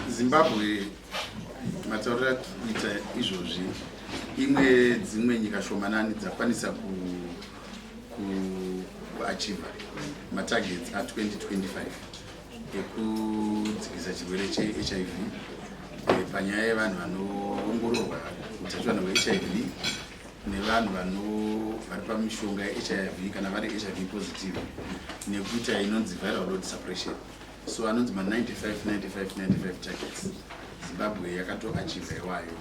Zimbabwe, matauriro atiri kuita izvozvi, imwe dzimwe nyika shomanani dzakwanisa kuachieva matargets a2025 ekudzikisa chirwere cheHIV panyaya yevanhu vanoongororwa utachiwana hweHIV nevanhu vari pamishonga yeHIV kana vari HIV positive, nekuita inonzi viral load suppression. So anonzi ma95 95 95 targets, Zimbabwe yakatoachieva iwayo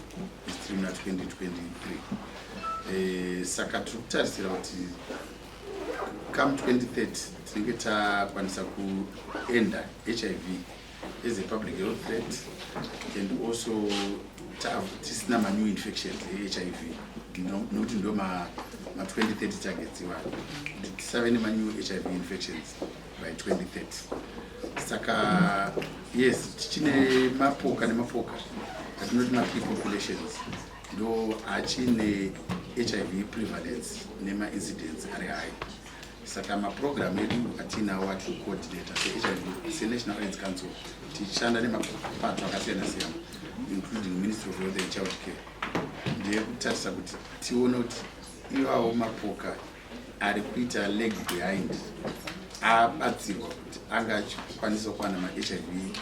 tiri muna 2023. Saka tiri kutarisira kuti come 2030 tinenge takwanisa kuenda HIV as a public health threat and also tisina manew infections eHIV, nokuti ndo ma2030 targets iwayo, kuti tisave nemanew HIV infections by 2030. Saka yes, tichine mapoka nemapoka atinoti makey populations ndo achine HIV prevalence nemaincidence ari high. Saka maprogram edu atinawo atiri kucoordinata seHIV, seNational AIDS Council, tichishanda nemapato akasiyana siyana, including Ministry of Health and Child Care, ndeyekutarisa kuti tione kuti iwawo mapoka ari kuita lag behind abatsirwa kuti anga achikwanisa kuwana maHIV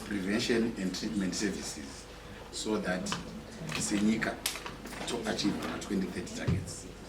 prevention and treatment services, so that senyika toachieve ma2030 targets.